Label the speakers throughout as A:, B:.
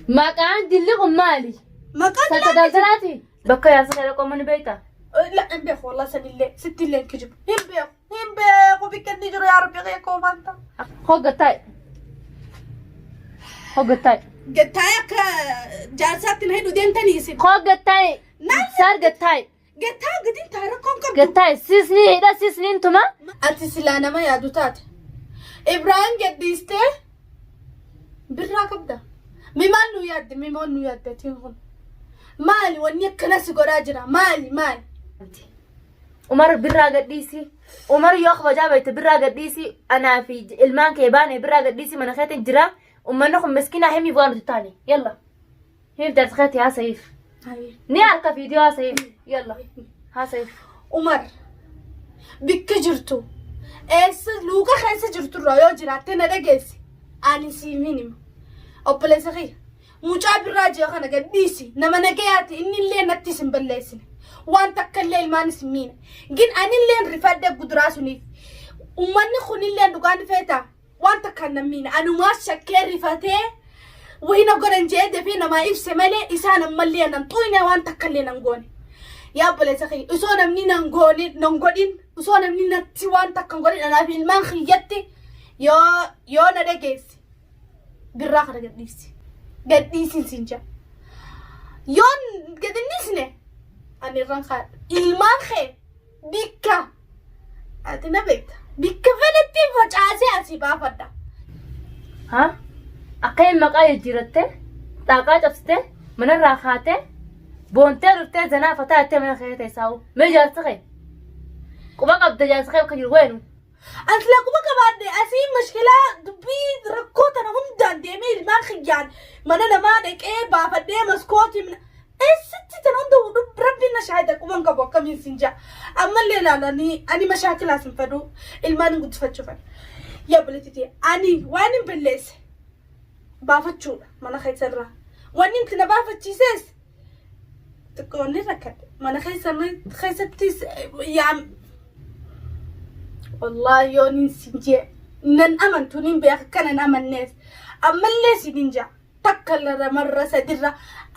A: Maqaan dilli kun maali?
B: Maqaan
A: Takka daldalaati? Bakka yaasa kana qoma ni beekta?
B: La hin beeku wallah sanillee sitti illee hin kijibu. Hin beeku. Hin beeku bikka inni jiru yaa rabbi kee koo maanta.
A: Hoggattaa'e. Hoggattaa'e.
B: Gattaa'ee akka jaarsaatti na hidhu deemtanii isin.
A: Hoggattaa'e.
B: Naan
A: Saar gattaa'e.
B: Gattaa gadiin taa rakkoon qabdu.
A: Gattaa'e sisni hidha sisniin tuma.
B: Ati silaa nama yaadu taate. Ibraahim gadhiistee birraa qabda. Mi maal nu yaadde mi maal nu yaadde atiin kun. Maali wanni akkana si godhaa jira maali maali.
A: Umar birraa gadhiisi. Umar yoo kabajaa beekte birraa gadhiisi. Anaa fi ilmaan kee baane birraa gadhiisi mana keetiin jira. Ummanni kun miskiinaa himiif waan nuti taane. Yalla. Himiif jaarsa keetii haasa'iif. Ni harka viidiyoo haasa'iif. Yalla. Haasa'iif.
B: Umar bikka jirtu eessa luuka keessa jirturraa yoo jiraatte na dhageessi ani siif hin hima obboleessa kiyya mucaa birraa ji'a kana gad dhiisi nama nagayaati inni illee natti isin balleessine waan takka illee ilmaan isin miine gin ani illee rifadhe guduraa suniif ummanni kun illee dhugaan feetaa waan takkaan nan miine anumaa shakkee rifatee wayii na godhan je'ee dafee namaa ibse malee isaan ammallee nan xuyne waan takka illee nan goone. Yaa obboleessa kiyya osoo namni nan goone nan godhin osoo namni natti waan takka hin godhin anaaf ilmaan kiyyatti yoo yoo na dhageesse birraa kana gadhiisi. Gadhiisin siin jedha. Yoon gad hin dhiisne ani irraan kaadha. Ilmaan kee Bikka ati na beekta. Bikka fedhetti facaasee asii baafadha.
A: Ha? Akkamiin maqaa jijjiirattee, xaaqaa cabsitee, manarraa kaatee, boontee dhuftee zanaa fataa jettee mana kee teessaa'u. Mee jaarsa kee? Quba qabda jaarsa kee bakka jiru weenu.
B: Ati laguma qabaadhe asii mashkilaa dubbii rakkoo tana hundaan deemee ilmaan kiyyaan mana namaa dhaqee baafadhee maskootii eessatti tana hunda rabbiin na shaahida quban qabu akkamiin sin ja'a ammallee ilaalanii ani mashaakilaas hin fedhu ilmaan hin guddifachuu fedha yaa obboleettii ani waan hin balleesse baafachuudha mana keessa irraa wanni itti na baafachiises xiqqoo ni rakkadhe mana keessa keessattis yaa wallaahi yoo nin sin jee nan amantu nin beeka kana nan amanneef ammallee sin hin jaa takka larra marra sadirra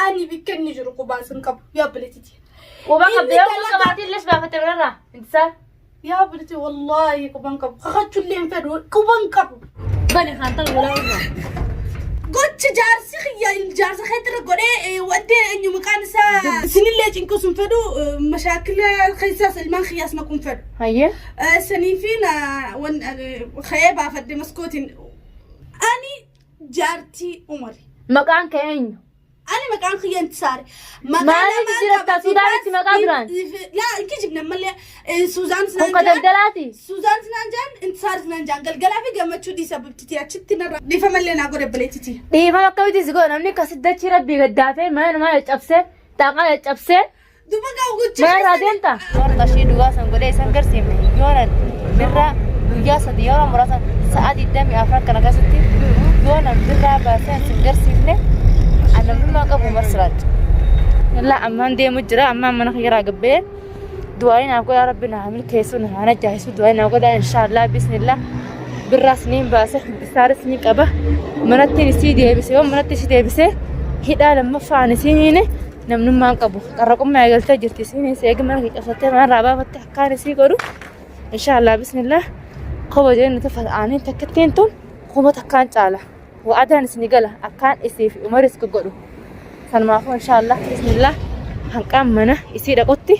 B: ani bikka inni jiru qubaa sin qabu yaa obboleettii
A: Quba
B: Inni
A: qabda yoo quba
B: dalagaa-
A: qabaatiin lesh baafatte manarraa. Intisaar.
B: Yaa obboleettii wallaahi quban qabu kakachullee hin fedhu quban qabu.
A: Bani kan ta'u walaa irraa.
B: Gocha jaarsi kiyya jaarsa keetirra godhee wanti eenyu maqaan isaa isinillee cinqus hin fedhu mashaakila keessaas ilmaan kiyyaas naqu hin fedhu.
A: Hayyee.
B: Saniifi na wan ka'ee baafadhe maskootiin ani jaartii Umari.
A: Maqaan kee eenyu?
B: Ani maqaan kiyya Intisaare.
A: Maaliif jijjiiratta? Suudaanitti maqaa biraan?
B: Laa hin kijibne ammallee Suuzaan
A: Kun ka daldalaati?
B: Suuzaan sinaan jaan Intisaar sinaan jaan galgalaa fi gammachuu dhiisa bibtiti achitti narra dhiifama illee naa godhe obboleettiti.
A: Dhiifama akkamitti si godha namni akkasi dachii rabbii gaddaafee mana namaa caccabsee xaaqaa caccabsee
B: Duba gaa gocha
A: Mana irraa deemta? Yoon qarshii duwwaa san godhee isan garsiifne yoonan birraa guyyaa sadi yeroo muraasa sa'a 24 kana keessatti yoonan birraa baasee isin garsiifne annamnummaa qabu marsiraach. Yallaa ammaan deemu jira ammaan mana kiyyaraa gabbee du'aayi naaf godhaa rabbi na haa milkeessu na haa najjaahisu du'aayi naaf godhaa inshaallah bismillah birraas niin baase isaaris ni qaba manattiin isii deebise yoo manatti isii deebise hidhaa lammaffaan isiin hiine namnummaa hin qabu. Qarraqummaa eegaltee jirti isiinis eegi mana kee cabsattee manarraa baafatte akkaan isii godhu inshaallah bismillah koba jeen nuti fata'anii takkittiin tun kuma takkaan caala. Wa'adaan isinii gala akkaan isii fi umaris godhu. Sanumaafuu inshaallah bismillah hanqaan mana isii dhaqutti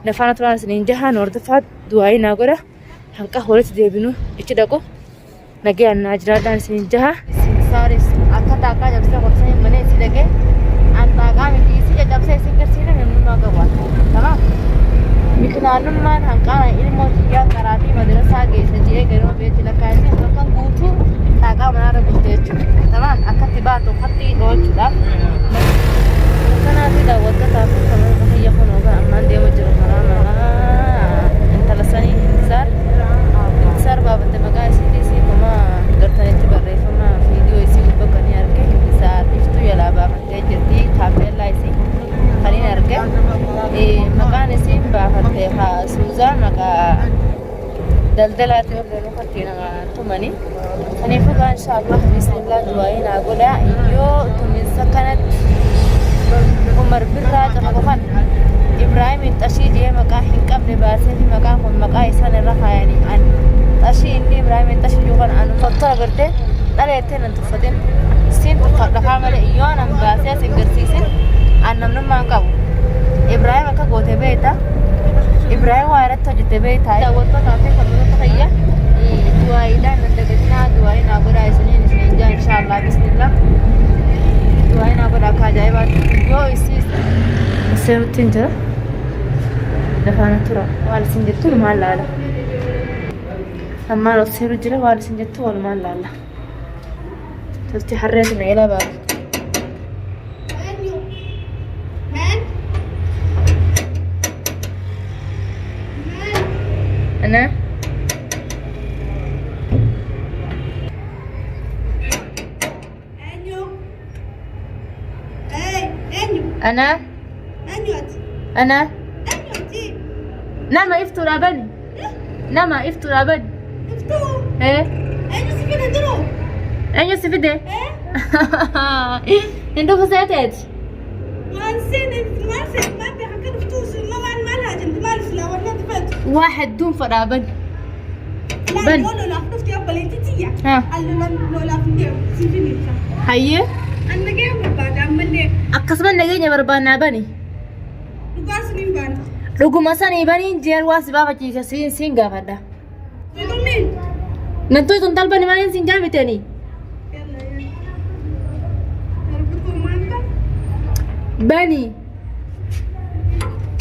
A: nafaana turaan isiniin jahaan hordofaa du'aayii naa godha hanqa walitti deebinu ichi dhaqu. Nagayaan naa jiraadhaan isin jaha. Saaris akka xaaqaa cabsee qorsanii mana isii dhaqee an xaaqaa miti isii caccabsee isin garsiise namnummaa qabu an. Tamaam. Mikinaanummaan hanqaana ilmoo tiyyaa karaa fi madrasaa geessa je'ee ganama beetti lakkaa'ee halkan guutuu xaaqaa manaarra bulte jechuudha. Tamaam akkatti baatu uffatti dho'achuudhaaf. Kanaaf daawwattootaa fi kabaja kiyya kun ogaa ammaan deemu jiru karaa manaa intala sanii intisaar intisaar baafatte maqaa isiitii isii kuma gartanitti barreeffama viidiyoo isii gubbaa kan hin arge intisaar iftuu jalaa baafattee jirti taapeellaa isii kan hin arge maqaan isiin baafatte haa suuzaa maqaa daldalaati warra lukatti nama tumani. Kanaafuu gaa inshaallah bismillah du'aa'ii naa godha yoo tuminsa kana baasee as hin garsiisin an namnummaa hin qabu. Ibraahim akka goote beekta. Ibraahim waa irratti hojjete beekta. Daawwattootaa fi hordoftoota kiyya du'aayiidhaan nan dagatinaa du'aayii naa godhaa isiniin isiniin jaa inshaallah bismillah. Du'aayii naa godhaa akka ajaa'ibaatti yoo isii seenutti hin jira. Lafaana tura waan isin jettu maal laala. Ammaan ol seenu jira waan isin jettu walumaan laalla. Tolti harreetu na ila baate. Ana? Ana? Ana? Nama iftuudha bani. Nama iftuudha bani. Eh? Eenyu si fide? Hin dhufu seeteeti. Waa hedduun fadhaa bani. Bani. Ha. Hayyee. Akkasuma nageenya barbaannaa bani. Dhuguma sanii baniin jeen waan si baafachiise siin siin gaafadha. Nan tuytu hin talbani maaliin siin jaamitanii? Bani.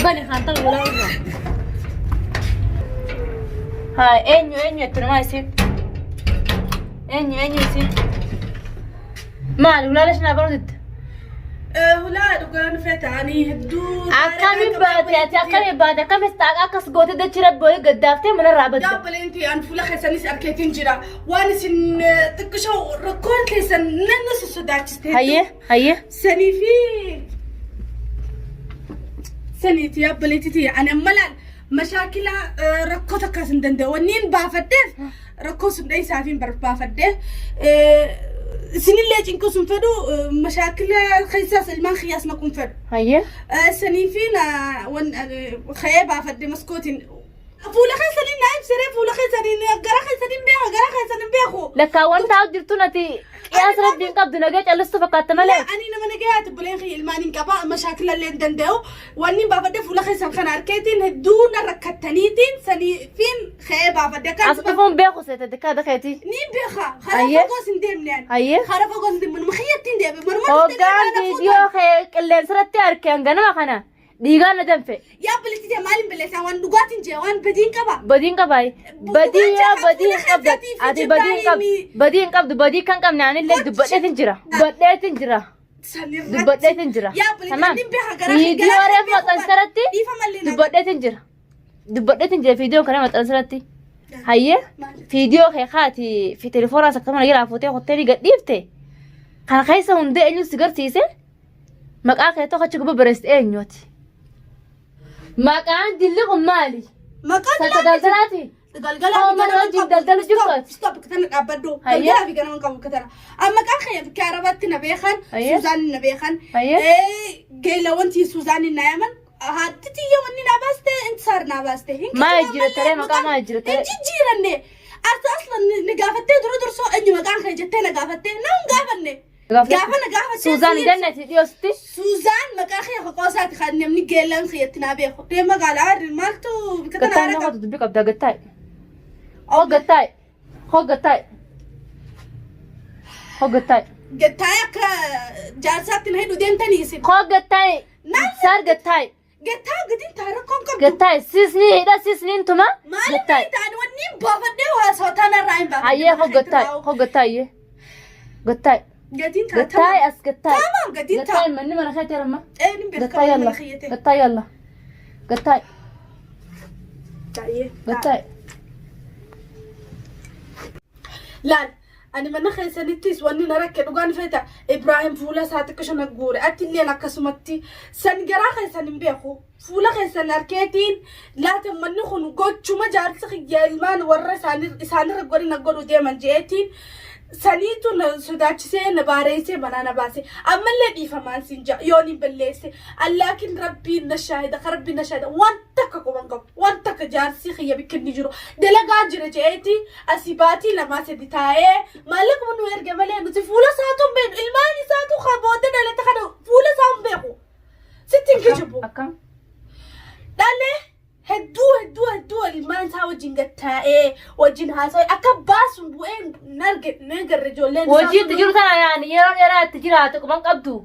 A: Bani kan talbu laa irraa. Haa eenyu eenyu itti namaa isiin? Eenyu eenyu isiin? Maali ulaa lashinaa baruutitti?
B: Hulaa dhugaan feeta ani hedduu.
A: Akkami baate ati akkami baate akkamis ta'a akkas goote dachii rabbi wayii gaddaaftee manarraa badda.
B: Dhaabbileen an fuula keessanis arkeetiin jira. Waan isin xiqqishoo rakkoon keessan nan na sosodaachiste.
A: Hayyee hayyee.
B: Sanii fi saniiti yaabbileetiti ani amma laal mashaakila rakkoo takkaas hin danda'u. Wanni hin baafadheef rakkoo sun dheeysaaf hin barbaafadhe. Isinillee cinquu sun fedhu mashaakila keessaas ilmaan kiyyaas naquun fedhu.
A: Hayyee.
B: Sanii fi na wan ka'ee baafadhe maskootiin. Fuula keessaniin naa ibsaree fuula keessaniin gara keessaniin beeka gara keessaniin beeku.
A: Lakkaawwan taa'u jirtu nati qiyaasa rabbiin qabdu nagee callistu fakkaatta malee.
B: Ani nama nagayaati buleen kiyya ilmaan hin qaba mashaakila illee hin danda'u. Wanni hin baafadhe fuula keessan kana arkeetiin hedduu na rakkattaniitiin saniifiin ka'ee baafadhe. Akka
A: As dhufuun beeku seete dikkaa dakeetii.
B: Ni beeka. Karaa
A: Ayyee.
B: fagoos hin deemne ani.
A: Ayyee.
B: Karaa fagoos hin deemne. Manuma kiyyatti hin deemne. Manuma
A: Hoggaan viidiyoo kee qilleensarratti arke hanganama kana dhiigaan na danfe.
B: Yaa obboleettii tee maaliin balleessaa waan dhugaatiin jee waan badiin qaba.
A: Badiin qabaayi. Badii yaa badii hin qabdu. Ati badii hin qabdu. Badii hin qabdu. Badii kan qabne anillee dubbadheetin jira. Dubbadheetin jira. Dubbadheetin jira.
B: Yaa obboleettii
A: Tamaam.
B: ani beeka garaa
A: Viidiyoo reef maxxansarratti dubbadheetin jira. Dubbadheetin jira viidiyoo kana maxxansarratti. Hayyee viidiyoo kee kaati fi telefoonaa akkasuma jalaa fuutee hoteelii gadhiifte. Kana keessa hundee eenyu si garsiise? Maqaa kee tokko achi gubbaa barreessite eenyuti? Maqaan dilli kun maali?
B: Maqaan
A: Takka daldalaati?
B: Galgala
A: Oh, mana wajjin daldalu jirtu ati?
B: Stop katana dhaabbadhu.
A: Hayyee.
B: Galgala fi ganama qabu katana. Amma maqaan kee bakka Arabaatti na beekan,
A: Hayyee.
B: Suuzaan na beekan.
A: Hayyee.
B: Geela wanti Suuzaan na yaman. Haatti tiyya wanni na baaste, intisaar na baaste. Hin
A: Maa
B: kijibaa
A: jijjiiratte
B: malee
A: ree maqaa maa jijjiiratte ree?
B: Hin jijjiiranne. Ati aslan ni gaafattee dura dursoo eenyu maqaan kee jettee na gaafattee na hin gaafanne. Gaafa na gaafattee
A: Suuzaan jannati dhiyoosti.
B: Suuzaan maqaa kee qoqoosaati kan namni geellaan kiyyatti naa beeku. Dee magaalaa warri maaltu bikka tana
A: Gattaa
B: haara
A: nama
B: qaba.
A: dubbii qabda gattaa'e. Hoo gattaa'e. Hoo gattaa'e. Hoo gattaa'e.
B: Gattaa'ee akka jaarsaatti na hidhu deemtanii isin.
A: Hoo gattaa'e.
B: Naan
A: Saar gattaa'e.
B: Gattaa gatiin taa rakkoon qabdu.
A: Gattaa'e sisnii hidha sisniin tuma.
B: Maaliif
A: Gattaa'e.
B: ta'an wanni baafadhee haasawaa tanarraa hin baafadhe.
A: Hayyee hoo gattaa'e. Hoo gattaa'e. Hayyee. Gattaa'e.
B: Gatiin taa
A: Gattaa'e as gattaa'e.
B: Tamam gatiin taa.
A: Gattaa'e manni mana keetti arma.
B: Een
A: Gattaa'e
B: beekama
A: yalla.
B: mana kiyyate.
A: Gattaa'e yalla. Gattaa'e.
B: Taa'ee.
A: Gattaa'e.
B: Laal ani mana keessanittis wanni na rakke dhugaan feeta Ibraahim fuula isaa xiqqisho na guure ati illeen akkasumatti san garaa keessan hin beeku fuula keessan harkeetiin laata manni kun gochuma jaarsi kiyya ilmaan warra isaanirra godhi na godhu deeman je'eetiin saniitu na sodaachisee na baareessee manaa na baase ammallee dhiifamaan siin ja'a yoon hin balleesse allaakin rabbiin na shaahida ka rabbiin na shaahida waan takka quban qabu waan takka jaarsi kiyya bikka inni jiru dalagaa jira je'eeti Asii baatii lamaa sadi taa'ee maallaquma nu erge malee nuti fuula isaatu hin beeknu ilmaan isaatu kan booda dhalate kana
A: Akkam?
B: Dhalee hedduu hedduu hedduu ilmaan isaa wajjin gad taa'ee wajjin haasa'e akka baasuun bu'ee narge nagarre ijoolleen isaa
A: Hojii itti jiru tana yaani yeroo dheeraa itti jiraate quban qabdu.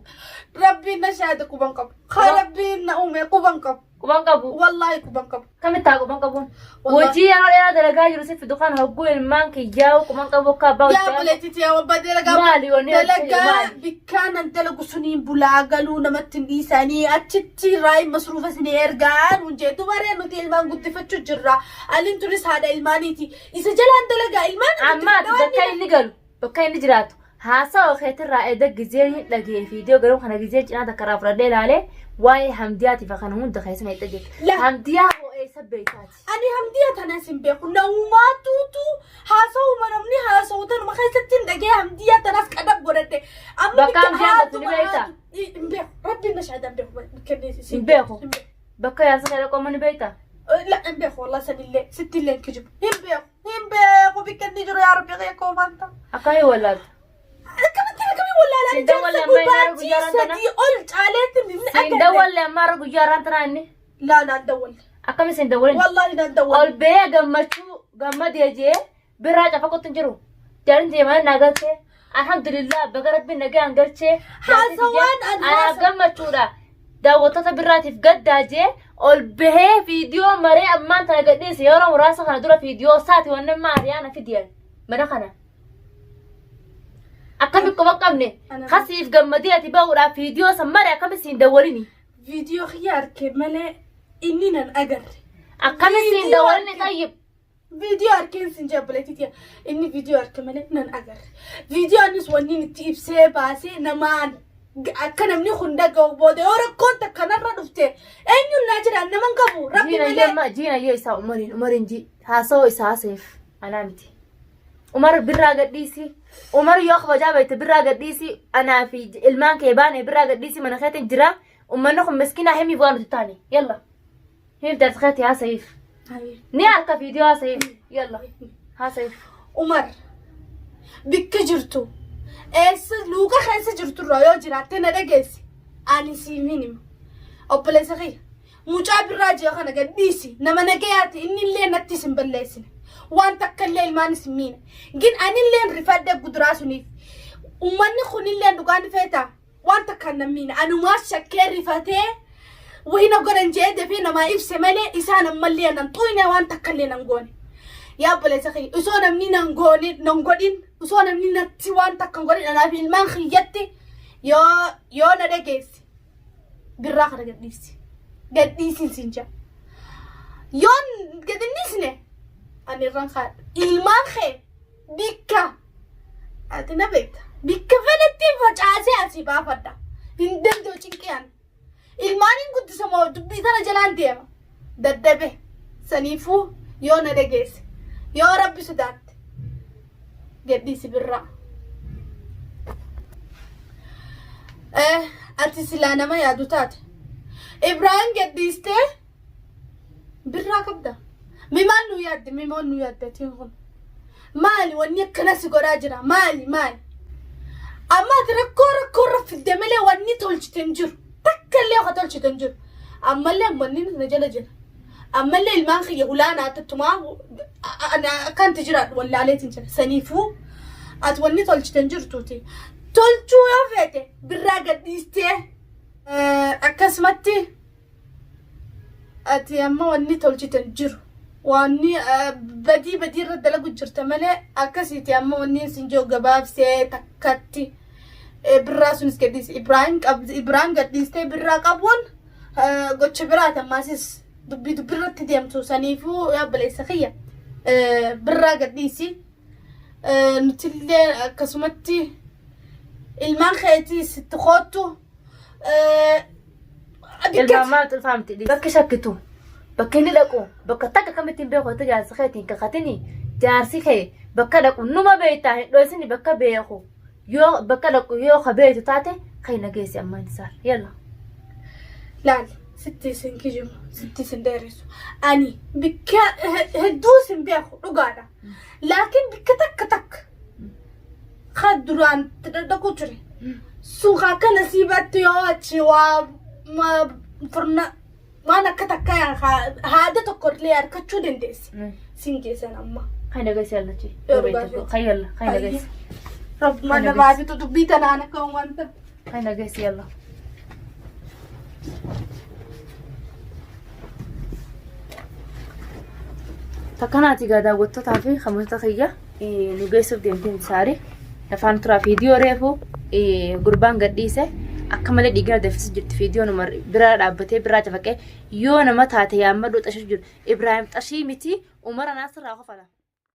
B: Rabbiin na shaade quban qabu. Haa Rabbiin na uume quban qabu.
A: Quban qabu.
B: Wallaahi quban qabu.
A: Kamitti haa quban qabuun?
B: Wallaahi.
A: Hojii yeroo dheeraa dalagaa jiru si fidu kan hogguu ilmaan kiyyaa'u quban qabu akka abbaa
B: Yaa
A: hojii.
B: obboleettii tiyya wabbaa dalagaa
A: Maali wanni
B: dalagaa
A: maali?
B: bikkaan an dalagu suniin bulaa galuu namatti hin dhiisanii achitti raayin masruufa isinii ergaa nuun jee dubaree nuti ilmaan guddifachuu jirra. Aliin tunis haadha ilmaaniiti. Isa jalaan dalagaa ilmaan
A: Amma ati bakka inni galu bakka inni jiraatu Haasawa keetirraa eda gizeen hin dhagee fiidiyoo garuu kana gizeen cinaa takka irraa fudhadhee ilaalee waa'ee hamdiyaatiif kana hunda keessa na hidha jirti.
B: La.
A: Hamdiyaa hoo eessa beektaati?
B: Ani hamdiya tanas hin beeku. Namumaatuutu haasawuma namni haasawu tanuma keessatti hin dhagee hamdiya tanas qadab godhadhe. Amma
A: Bakka hamdiyaan battu ni beektaa?
B: Hin beeku. Rabbiin na shaadan beeku. Bakka inni
A: Hin beeku. Bakka yaasa kana qoma ni beektaa?
B: La hin beeku wallah sanillee sittillee hin kijibu. Hin beeku. Hin beeku bikka inni jiru yaa rabbi kee koo maanta.
A: Akkamii wallaalta?
B: Akkamitti akkamii wallaalaa
A: Siin dawwalle amma inni har'a guyyaa
B: baatii
A: har'aan tana?
B: sadii ol caaleetti inni
A: Siin
B: agarre.
A: dawwalle amma har'a guyyaa har'aan tanaa inni?
B: Laa naan dawwalle.
A: Akkami siin dawwalin?
B: Wallaahi naan dawwalle.
A: Ol ba'ee gammachuu gammadee jee birraa cafa qottu hin jiru. Jaalin deemaa naa galchee. Alhamdulillah baga rabbiin nagaan galchee.
B: Haasawaan an
A: Anaaf
B: haasa-
A: gammachuudha. Daawwattoota birraatiif gaddaa jee ol bahee viidiyoo maree ammaan tana gadhiise yeroo muraasa kana dura viidiyoo isaati wanni amma ariyaana fidiyan mana kana. Akkami quba qabne
B: Ana-
A: kasiif gammadee ati bahuudhaaf viidiyoo san mare akkami siin dawwalini.
B: Viidiyoo kiyya arke malee inni nan agarre.
A: Akkami siin
B: Viidiyoo
A: dawwalini
B: arke.
A: tayyib.
B: Viidiyoo arkeen sin jee obboleettii tiyya. Inni viidiyoo arke malee nan agarre. Viidiyoo anis wanni itti ibsee baasee namaan akka namni kun dhaga'u booda yoo rakkoon takka narra dhufte eenyuun naa jedhaan naman qabu rabbi
A: Jiina
B: malee.
A: yemma jiina yoo isaa umariin umariin ji haasawoo isaa haasayeef anaa miti. Umar birraa gadhiisi. Umar yoo kabajaa beekte birraa gadhiisi anaa fi ilmaan kee baane birraa gadhiisi mana keetiin jira. Ummanni kun miskinaa himiif waan nuti taane. Yalla. Himiif jaarsa keetii haasayiif. Ni harka viidiyoo haasayiif. Yalla. Haasayiif.
B: Umar bikka jirtu eessa luuka keessa jirturraa yoo jiraatte na dhageessi ani siif hin hima obboleessa kiyya mucaa birraa ji'a kana gad dhiisi nama nagayaati inni illee natti isin balleessine waan takka illee ilmaan isin miine gin ani illee rifadhe guduraa suniif ummanni kun illee dhugaan feetaa waan takkaan nan miine anumaa shakkee rifatee wayii na godhan je'ee dafee namaa ibse malee isaan ammallee nan xuyne waan takka illee nan goone. Yaa obboleessa kiyya osoo namni nan goone nan godhin osoo namni natti waan takka hin godhin anaaf ilmaan kiyyatti yoo yoo na dhageesse birraa kana gadhiisi. Gadhiisin siin jedha. Yoon gad hin dhiisne ani irraan kaadha. Ilmaan kee Bikka ati na beekta. Bikka fedhetti facaasee asii baafadha. Hin danda'u cinqii ani. Ilmaan hin guddisa moo dubbii tana jalaan deema. Dadhabe saniifuu yoo na dhageesse yoo rabbi sodaatte gadhiisi birraa. Eh, ati silaa nama yaadu taate. Ibraahim gadhiistee Birraa qabda. Mi maal nuu yaadde? Mi maal nuu yaadde atiin kun? Maali wanni akkana si godhaa jira? Maali maali? Amma ati rakkoo rakkoo irra fidde malee wanni tolchite hin jiru. Takka illee ka tolchite hin jiru. Ammallee wanni na jala jira. Ammallee ilmaan kiyya hulaa naa tattumaa akka anti jiraadhu wallaaleetiin jira. Saniifuu ati wanni tolchite hin jirtuuti. Tolchuu yoo feete birraa gadhiistee akkasumatti Ati amma wanni tolchite hin jiru. Wanni badii badii irra dalagu jirta malee akkasiiti amma wanni isin jiru gabaabsee takkatti birraa sunis gadhiise. Ibraahim qabdi Ibraahim gadhiistee birraa qabuun gocha biraati ammaasis dubbii dubbii irratti deemtu saniifuu yaa obboleessa kiyya birraa gadhiisi. Nutillee akkasumatti ilmaan keetii sitti koottu.
A: Ilmaan maal xilfaa miti dhiisi. Bakki shakkitu bakka inni dhaqu bakka takka kamitti hin beeku jettee jaarsi keetiin kakatini jaarsi kee bakka dhaqu numa beektaa hin dhoysini bakka beeku yoo bakka dhaqu yoo ka beektu taate kan na geessi ammaan isaa yalla.
B: Laal sitti isin kijibu sitti isin dheeressu ani bikka hedduu isin beeku dhugaadha laakiin bikka takka takka ka duraan dhaqu ture. Sun ka akka nasiibatti yoo achi waa furna waan akka takka haada tokko illee harkachuu dandeessi. Sin geessan amma.
A: Kan dhageessi yallachi.
B: Yoo dhugaa feete.
A: Kan yalla kan dhageessi.
B: Rabbumaan namaa bitu dubbii tanaan akka wanta.
A: Kan dhageessi yalla. Takkanaati gaa daawwattootaa fi kabajtoota kiyya nu geessuuf deemteen saari lafaan turaa fiidiyoo reefu gurbaan gadhiise akka malee dhiigina danfisu jirti fiidiyoo numa biraa dhaabbatee biraa cafaqee yoo nama taate yaammadhu xashii jiru Ibraahim xashii miti Umara naasirraa kofala.